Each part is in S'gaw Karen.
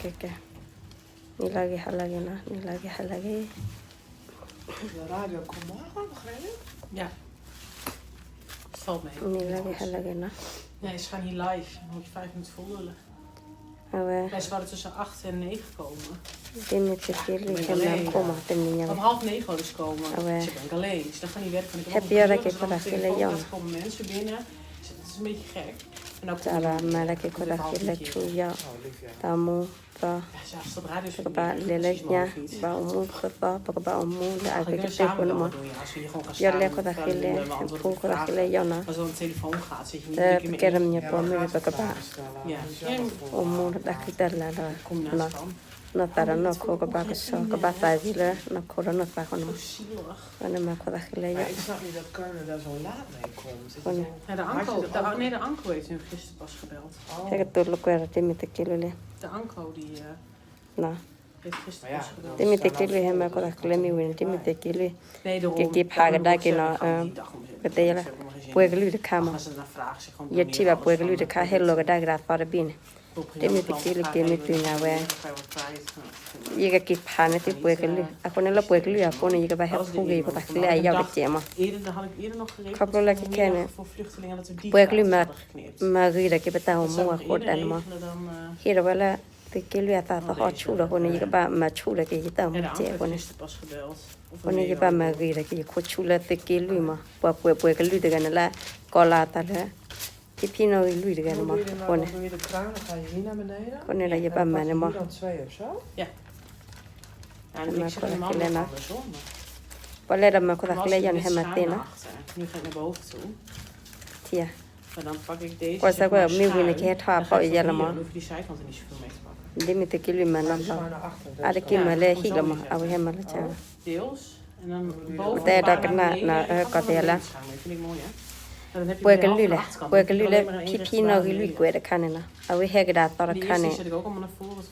နံၤလၢဂ့ၤဟါလၢဂ့ၤနီၤ, နံၤလၢဂ့ၤဟါလၢဂ့ၤ, နံၤလၢဂ့ၤဟါလၢဂ့ၤနီၤ, အဝဲ ဒ်မ့ၢ်သုးက့လွံၢ်ဟဲမၤခိၣ်မး တနံၤညါဝဲ, အဝဲ ဟဲပယီၤတၢ်က့ၤခိၣ်သးဃ့လၢယီၢ်နီၤ, တၢ်လီၤမၤတၢ်က့ၤခိၣ်သးဃ့လၢထူယီၢ်, တၢ်အိၣ်မူသီ, ပကဘၣ်လဲၤလၢညါ, ဘၣ်အိၣ်မူခိၣ်သီ, ပကဘၣ်အိၣ်မူလၢအဂ့ၤကတၢၢ်အဃိန့ၣ်မး, ယီၢ်လဲခိၣ်သးဃ့လၢ ဟဲဖိခိၣ်သးဃ့လၢယီၢ်နီၤ, လၢပကဲထီၣ်မံၤပှီၢ်မုၢ်န့ၣ် ပကဘၣ် အိၣ်မူလၢတၢ်ဃံတၢ်လၤဒီး နီၢ်သးဒီးနီၢ်ခိကဘၣ်ကဆှီ ကဘၣ်သးဝံၤလၢ နီၢ်ခိဒီးနီၢ်သးဃိန့ၣ်မး, အန့ၣ်မၤခိၣ်သးဃ့လၢယီၢ်, အဃိန့ၣ် ဟဲကတိၤလိာ်ကွဲဒီး ဒ်မ့ၢ်သုးက့လွံၢ်လံ, ဒ်မ့ၢ်သုးက့လွံၢ်ဟဲမၤခိၣ်သးဃ့လၢမ့ၢ်ဝံၤန့ၣ် ဒ်မ့ၢ်သုးက့လွံၢ် ကက့ၤဖးကဒါက့ၤနီၤ, ပတဲယဲလၢ ပှဲၤကလုာ်တခါမး, ယထံၣ်ဘၣ်ပှဲၤကလုာ်တခါ ဟဲလီၤကဒါက့ၤဒီးသီတဘ့ၣ်န့ၣ်, ဒ်မ့ၢ်သုးက့လွံၢ်က့ၤမ့ၢ်တုၤန့ၣ်ဝဲ ယကက့ၤဖးန့ၢ်သုပှဲၤကလုာ်, အဃိန့ၣ်လၢပှဲၤကလုာ်အဃိန့ၣ် ယကဘၣ်ဟဲဖှူက့ၤယခိၣ်သးဃ့လၢအယီၢ်တစဲးမး, ခီဖျိလၢခဲခဲန့ၣ် ပှဲၤကလုာ်မၤဂ့ၤဒီးက့ၤပတၢ်အိၣ်မူအဃိဒၣ်န့ၣ်မး, ဟ့ၣ်ဒီးဝဲလၢ သုးက့လွံၢ်အသးသဟီၣ်ဆူၣ်ဒီးအဃိန့ၣ် ယကဘၣ်မၤဆူၣ်ဒီးက့ၤယတၢ်အိၣ်မူစဲးအဃိန့ၣ်, အဃိန့ၣ် ယဘၣ်မၤဂ့ၤဒီးက့ၤယခိၣ်ဆူၣ်လၢသုးက့လွံၢ်မး, ပှၤပှဲၤပှဲၤကလုာ်တဂၤန့ၣ်လၢ ကီၤလၤအသးလၢ ဖံဖံနီၣ်ဂံၢ်လွံၢ်တဂၤန့ၣ်မး, အဃိန့ၣ်, အဃိန့ၣ်ဒီးယဘၣ်မၤန့ၣ်မး, မၤခိၣ်သးဃ့လၢနီၤ, ပှၤလၢဒီးမၤခိၣ်သးဃ့လၢယီၢ်န့ၣ် ဟဲမၤသ့နီၤ, ထံဧါ, ကွၢ်စၢ်ကွၢ်မ့ၢ်ဝံၤန့ၣ် ကဟဲထီၣ်အဖီၣ်အံၤယဲလီၤမး, ဒ်မ့ၢ်သုးက့လွံၢ်မၤနီတဘျီ, အါတက့ၢ်မၤလၢဟံၣ်လီၤမး, အဝဲဟဲမၤလၢကၢ် ပတဲဒီးကနၣ်နီၤ ကီၢ်ပယီၤလၢ ပှဲၤကလုာ်လဲၣ်, ပှဲၤကလုာ်လၢဖံဖံနီၣ်ဂံၢ်လွံၢ်ကွဲးတခါန့ၣ်နီၤ, အဝဲဟဲကဒါသီတခါန့ၣ်,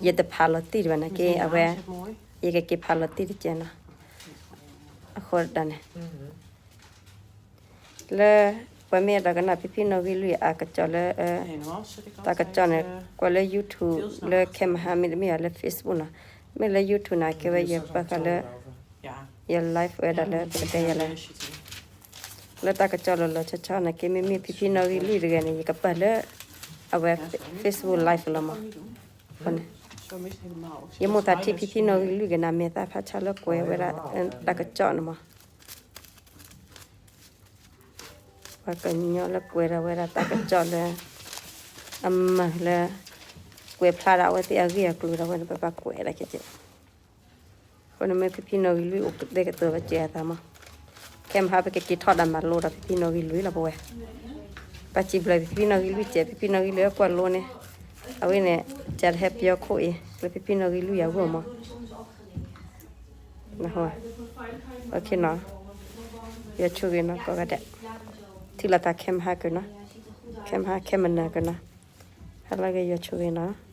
ယတဖးလီၤတံၢ်တဘၣ်နာ်က့ အဝဲ ယကက့ၤဖးလီၤတံၢ်တကဲးနီၤ, အဃိဒၣ်န့ၣ် လၢ ပှၤမ့ၢ်အဲၣ်ဒိးကနၣ်ဖံဖံနီၣ်ဂံၢ်လွံၢ်အကစီၣ်လၢ တၢ်ကစီၣ်န့ၣ် ကွၢ်လၢ YouTube လၢခဲမဟါမ့တမ့ၢ်ဘၣ်လၢ Facebook နီၤ, မ့ၢ်လၢ YouTube နာ်က့ဝဲ ယပာ်ဃာ်လၢ ယ live ဝဲဒၣ်လၢပကတဲယၤလၢ လၢတၢ်ကစီၣ်လီၤလီၤဆီဆီနာ်က့ မ့မ့ၢ်ဖံဖံနီၣ်ဂံၢ်လွံၢ်တဂၤန့ၣ် ယကပာ်လၢ အဝဲ Facebook live လီၤမး, အဃိန့ၣ် ယမိၢ်သးထံၣ်ဖံဖံနီၣ်ဂံၢ်လွံၢ်က့ၤနၤ မဲာ်သၣ်ဖးဆါလၢကွဲးဝဲဒၣ် တၢ်ကစီၣ်န့ၣ်မး, ပှၤကညီလၢကွဲးဒီးဝဲဒၣ်တၢ်ကစီၣ်လၢ အမၤလၢ ကွဲးဖျါဒၣ်အဝဲသ့ၣ်အဂ့ၢ်အကျိၤဒီးဝဲန့ၣ် ပဘၣ်ကွဲးဒၣ်က့ၤက့ၤ အဃိန့ၣ်မ့ၢ်ဖံဖံနီၣ်ဂံၢ်လွံၢ်အိၣ်ကတဲာ်ကတီၤဝဲစဲးအသးမး, ခဲမဟါပကက့ၤထီၣ်ဒၣ်မၤလိဒီးဖံဖံနီၣ်ဂံၢ်လွံၢ်လီၤပဝဲ, ပစံးဘျုးဖံဖံနီၣ်ဂံၢ်လွံၢ်စဲး ဖံဖံနီၣ်ဂံၢ်လွံၢ်ကွၢ်လိန့ၣ်, အဝဲန့ၣ် ကဟဲပယီၤခိၣ်အံၤ လၢဖံဖံနီၣ်ဂံၢ်လွံၢ်အဂီၢ်မး နီၤ, ယဆိၣ်ဂ့ၤနီၤ ကိးဂၤဒဲး, ထံၣ်လိာ်သးခဲမဟါက့ၤနီၤ, ခဲမဟါခဲမနၤက့ၤနီၤ, ဟါလၢဂ့ၤ ယဆိၣ်ဂ့ၤနီၤ.